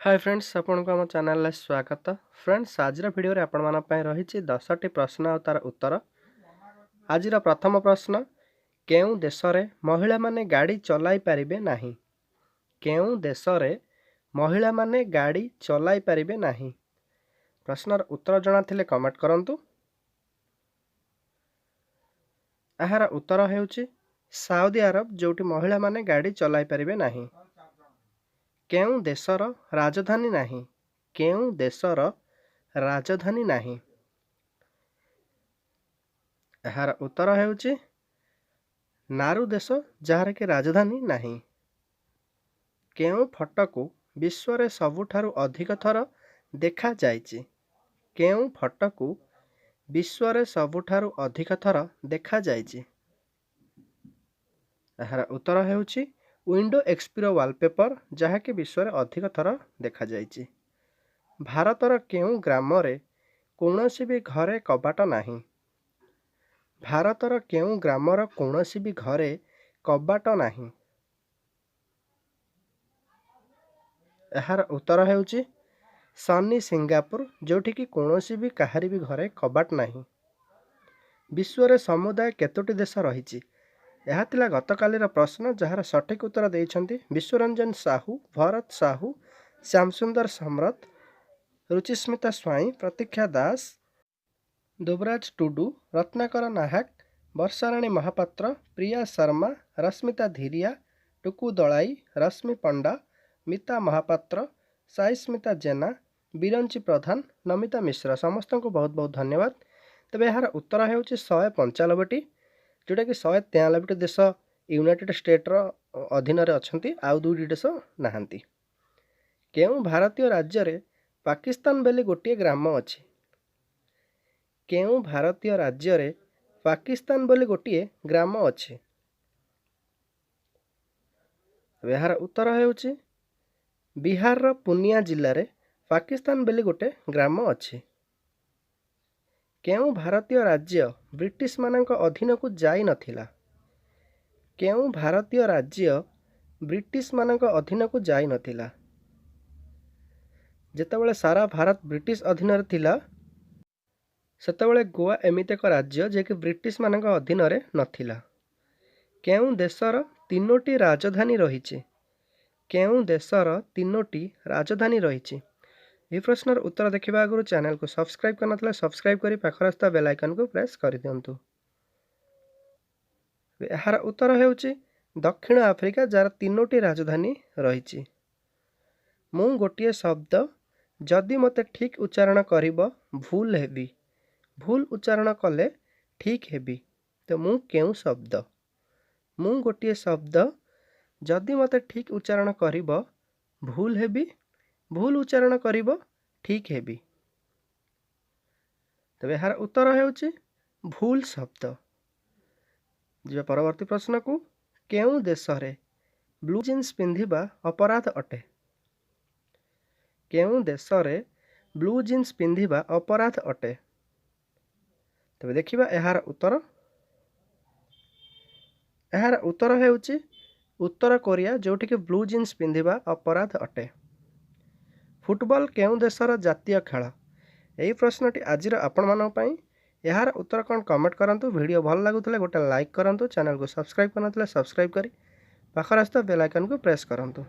ହାଏ friends, ଆପଣଙ୍କୁ ଆମ ଚ୍ୟାନେଲରେ ସ୍ୱାଗତ। ଫ୍ରେଣ୍ଡସ୍, ଆଜିର ଭିଡ଼ିଓରେ ଆପଣମାନଙ୍କ ପାଇଁ ରହିଛି 10ଟି ପ୍ରଶ୍ନ ଆଉ ତା'ର ଉତ୍ତର। ଆଜିର ପ୍ରଥମ ପ୍ରଶ୍ନ, କେଉଁ ଦେଶରେ ମହିଳାମାନେ ଗାଡ଼ି ଚଲାଇ ପାରିବେ ନାହିଁ? କେଉଁ ଦେଶରେ ମହିଳାମାନେ ଗାଡ଼ି ଚଲାଇ ପାରିବେ ନାହିଁ? ପ୍ରଶ୍ନର ଉତ୍ତର ଜଣାଥିଲେ କମେଣ୍ଟ କରନ୍ତୁ। ଏହାର ଉତ୍ତର ହେଉଛି ସାଉଦି ଆରବ, ଯେଉଁଠି ମହିଳାମାନେ ଗାଡ଼ି ଚଲାଇ ପାରିବେ ନାହିଁ। କେଉଁ ଦେଶର ରାଜଧାନୀ ନାହିଁ? କେଉଁ ଦେଶର ରାଜଧାନୀ ନାହିଁ? ଏହାର ଉତ୍ତର ହେଉଛି ନାରୁ ଦେଶ, ଯାହାର କି ରାଜଧାନୀ ନାହିଁ। କେଉଁ ଫଟୋକୁ ବିଶ୍ୱରେ ସବୁଠାରୁ ଅଧିକ ଥର ଦେଖାଯାଇଛି? କେଉଁ ଫଟୋକୁ ବିଶ୍ୱରେ ସବୁଠାରୁ ଅଧିକ ଥର ଦେଖାଯାଇଛି? ଏହାର ଉତ୍ତର ହେଉଛି ୱିଣ୍ଡୋ ଏକ୍ସପିର ୱାଲପେପର, ଯାହାକି ବିଶ୍ୱରେ ଅଧିକ ଥର ଦେଖାଯାଇଛି। ଭାରତର କେଉଁ ଗ୍ରାମରେ କୌଣସି ବି ଘରେ କବାଟ ନାହିଁ? ଭାରତର କେଉଁ ଗ୍ରାମର କୌଣସି ବି ଘରେ କବାଟ ନାହିଁ? ଏହାର ଉତ୍ତର ହେଉଛି ସନି ସିଙ୍ଗାପୁର, ଯେଉଁଠିକି କୌଣସି ବି କାହାରି ବି ଘରେ କବାଟ ନାହିଁ। ବିଶ୍ୱରେ ସମୁଦାୟ କେତୋଟି ଦେଶ ରହିଛି? ଏହା ଥିଲା ଗତକାଲିର ପ୍ରଶ୍ନ, ଯାହାର ସଠିକ୍ ଉତ୍ତର ଦେଇଛନ୍ତି ବିଶ୍ୱରଞ୍ଜନ ସାହୁ, ଭରତ ସାହୁ, ଶ୍ୟାମସୁନ୍ଦର ସମରଥ, ରୁଚିସ୍ମିତା ସ୍ୱାଇଁ, ପ୍ରତୀକ୍ଷା ଦାସ, ଦୁବରାଜ ଟୁଡୁ, ରତ୍ନାକର ନାହାକ, ବର୍ଷାରାଣୀ ମହାପାତ୍ର, ପ୍ରିୟା ଶର୍ମା, ରଶ୍ମିତା ଧିରିଆ, ଟୁକୁ ଦଳାଇ, ରଶ୍ମି ପଣ୍ଡା, ମିତା ମହାପାତ୍ର, ସାଇସ୍ମିତା ଜେନା, ବିରଞ୍ଚି ପ୍ରଧାନ, ନମିତା ମିଶ୍ର। ସମସ୍ତଙ୍କୁ ବହୁତ ବହୁତ ଧନ୍ୟବାଦ। ତେବେ ଏହାର ଉତ୍ତର ହେଉଛି 195ଟି, ଯେଉଁଟାକି 193ଟି ଦେଶ ୟୁନାଇଟେଡ୍ ଷ୍ଟେଟ୍ର ଅଧୀନରେ ଅଛନ୍ତି, ଆଉ 2ଟି ଦେଶ ନାହାନ୍ତି। କେଉଁ ଭାରତୀୟ ରାଜ୍ୟରେ ପାକିସ୍ତାନ ବୋଲି ଗୋଟିଏ ଗ୍ରାମ ଅଛି? କେଉଁ ଭାରତୀୟ ରାଜ୍ୟରେ ପାକିସ୍ତାନ ବୋଲି ଗୋଟିଏ ଗ୍ରାମ ଅଛି? ଏହାର ଉତ୍ତର ହେଉଛି ବିହାରର ପୁନିଆ ଜିଲ୍ଲାରେ ପାକିସ୍ତାନ ବୋଲି ଗୋଟେ ଗ୍ରାମ ଅଛି। କେଉଁ ଭାରତୀୟ ରାଜ୍ୟ ବ୍ରିଟିଶମାନଙ୍କ ଅଧୀନକୁ ଯାଇନଥିଲା? କେଉଁ ଭାରତୀୟ ରାଜ୍ୟ ବ୍ରିଟିଶମାନଙ୍କ ଅଧୀନକୁ ଯାଇନଥିଲା? ଯେତେବେଳେ ସାରା ଭାରତ ବ୍ରିଟିଶ ଅଧୀନରେ ଥିଲା, ସେତେବେଳେ ଗୋଆ ଏମିତି ଏକ ରାଜ୍ୟ ଯିଏକି ବ୍ରିଟିଶମାନଙ୍କ ଅଧୀନରେ ନଥିଲା। କେଉଁ ଦେଶର 3ଟି ରାଜଧାନୀ ରହିଛି? କେଉଁ ଦେଶର 3ଟି ରାଜଧାନୀ ରହିଛି? ଏହି ପ୍ରଶ୍ନର ଉତ୍ତର ଦେଖିବା ଆଗରୁ ଚ୍ୟାନେଲକୁ ସବସ୍କ୍ରାଇବ୍ କରିନଥିଲେ ସବସ୍କ୍ରାଇବ୍ କରି ପାଖରେ ଆସୁଥିବା ବେଲ୍ ଆଇକନ୍କୁ ପ୍ରେସ୍ କରିଦିଅନ୍ତୁ। ଏହାର ଉତ୍ତର ହେଉଛି ଦକ୍ଷିଣ ଆଫ୍ରିକା, ଯାହାର 3ଟି ରାଜଧାନୀ ରହିଛି। ମୁଁ ଗୋଟିଏ ଶବ୍ଦ, ଯଦି ମୋତେ ଠିକ୍ ଉଚ୍ଚାରଣ କରିବ ଭୁଲ ହେବି, ଭୁଲ ଉଚ୍ଚାରଣ କଲେ ଠିକ୍ ହେବି, ତ ମୁଁ କେଉଁ ଶବ୍ଦ? ମୁଁ ଗୋଟିଏ ଶବ୍ଦ, ଯଦି ମୋତେ ଠିକ୍ ଉଚ୍ଚାରଣ କରିବ ଭୁଲ ହେବି, ଭୁଲ ଉଚ୍ଚାରଣ କରିବ ଠିକ୍ ହେବି। ତେବେ ଏହାର ଉତ୍ତର ହେଉଛି ଭୁଲ ଶବ୍ଦ। ଯିବା ପରବର୍ତ୍ତୀ ପ୍ରଶ୍ନକୁ। କେଉଁ ଦେଶରେ ବ୍ଲୁ ଜିନ୍ସ ପିନ୍ଧିବା ଅପରାଧ ଅଟେ? କେଉଁ ଦେଶରେ ବ୍ଲୁ ଜିନ୍ସ ପିନ୍ଧିବା ଅପରାଧ ଅଟେ? ତେବେ ଦେଖିବା ଏହାର ଉତ୍ତର। ଏହାର ଉତ୍ତର ହେଉଛି ଉତ୍ତର କୋରିଆ, ଯେଉଁଠିକି ବ୍ଲୁ ଜିନ୍ସ ପିନ୍ଧିବା ଅପରାଧ ଅଟେ। ଫୁଟବଲ କେଉଁ ଦେଶର ଜାତୀୟ ଖେଳ? ଏହି ପ୍ରଶ୍ନଟି ଆଜିର ଆପଣମାନଙ୍କ ପାଇଁ। ଏହାର ଉତ୍ତର କ'ଣ କମେଣ୍ଟ କରନ୍ତୁ। ଭିଡ଼ିଓ ଭଲ ଲାଗୁଥିଲେ ଗୋଟେ ଲାଇକ୍ କରନ୍ତୁ। ଚ୍ୟାନେଲକୁ ସବସ୍କ୍ରାଇବ୍ କରିନଥିଲେ ସବସ୍କ୍ରାଇବ୍ କରି ପାଖରେ ଆସୁଥିବା ବେଲ୍ ଆଇକନ୍କୁ ପ୍ରେସ୍ କରନ୍ତୁ।